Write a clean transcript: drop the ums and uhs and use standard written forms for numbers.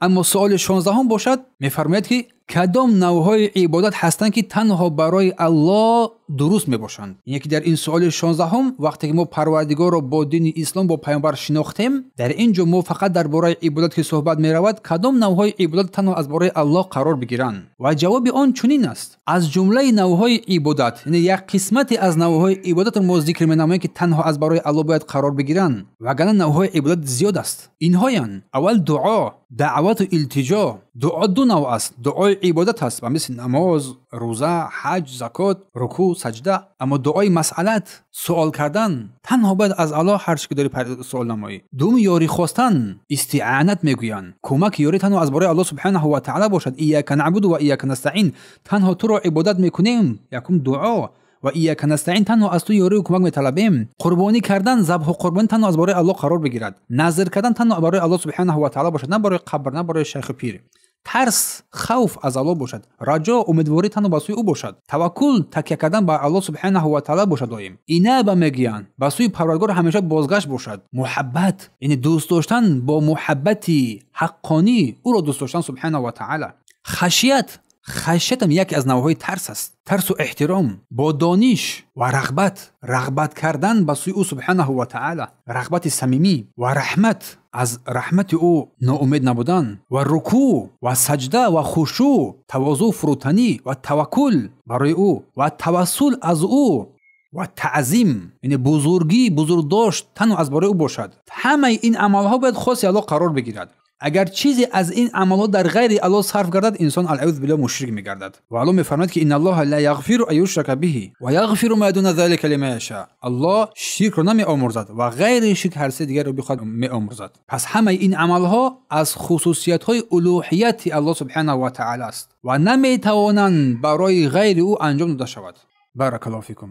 Аммо суоли 16 бошад, мефармояд, ки кадом навъҳои ибодат ҳастанд, ки танҳо барои Аллоҳ дуруст мебошанд. Яъне ки дар ин суоли 16, вақте ки мо Парвардигорро бо дини ислом, бо паёмбар шинохтем, дар ин ҷо мо фақат дар бораи ибодат ки суҳбат меравад, кадом навъҳои ибодат танҳо аз бораи Аллоҳ қарор бигиранд? Ва ҷавоби он чунин аст: аз ҷумлаи навъҳои ибодат, яъне як қисмате аз навъҳои ибодатро мо зикр менамоем, ки танҳо аз барои Аллоҳ бояд қарор бигиранд, вагарна навъҳои ибодат зиёд аст. Инҳоянд: аввал дуо, даъвату илтиҷо. Дуо ду навъ аст. Дуои ибодат аст, ба мисли намоз, рӯза, ҳаҷ, закот, рукӯъ, саҷда. Аммо дуои масъалат, суол кардан, танҳо бояд аз Аллоҳ ҳар чӣ ки дорӣ суол намоӣ. Дуюм, ёрӣ хостан, истиъанат мегӯянд. Кӯмаки ёрӣ танҳо аз бораи Аллоҳ субҳанаҳу ва таъала бошад. Ияка наъбуду ва ияка настаъин, танҳо туро ибодат мекунем, якум дуо, ва ияка настаъин, танҳо аз ту ёрию кӯмак металабем. Қурбонӣ кардан, забҳу қурбонӣ танҳо аз бораи Аллоҳ қарор бигирад. Назр кардан танҳо барои Аллоҳ субҳанаҳу ва таъала бошад, на барои қабр, на барои шайху пир. Тарс, хавф аз Аллоҳ бошад. Раҷо, умедворӣ танҳо ба сӯи ӯ бошад. Таваккул, такя кардан ба Аллоҳ субҳанаҳу ва таъала бошад доим. Инаба мегӯянд, ба сӯи Парвардигор ҳамеша бозгашт бошад. Муҳаббат, яъне дӯст доштан бо муҳаббати ҳаққонӣ, ӯро дӯст доштан субҳанаҳу ва таъала. Хашият, хашиятам яке аз навъҳои тарс аст. Тарсу эҳтиром бо дониш ва рағбат, рағбат кардан ба сӯи ӯ субҳанаҳу ва таъала, рағбати самимӣ ва раҳмат, аз раҳмати ӯ ноумед набудан ва рукӯъ ва саҷда ва хушӯъ, тавозӯъ, фурӯтанӣ ва таваккул барои ӯ ва тавассул аз ӯ ва таъзим, яъне бузургӣ, бузургдошт танҳо аз бораи ӯ бошад. Ҳамаи ин амалҳо бояд хоси Аллоҳ қарор бигирад. Агар чизе аз ин амалҳо дар ғайри Аллоҳ сарф гардад, инсон алъауз биллоҳ мушрик мегардад. Ва Аллоҳ мефармояд, ки инналлоҳа ла яғфиру ан юшрака биҳи ва яғфиру ма дуна залика лиман яша. Аллоҳ ширкро намеомӯрзад ва ғайри ширк ҳар чизи дигарро бихоҳад меомӯрзад. Пас ҳамаи ин амалҳо аз хусусиятҳои улӯҳияти Аллоҳ субҳанаҳу ва таъала аст ва наметавонанд барои ғайри ӯ анҷом дода шавад. Баракаллоҳу фикум.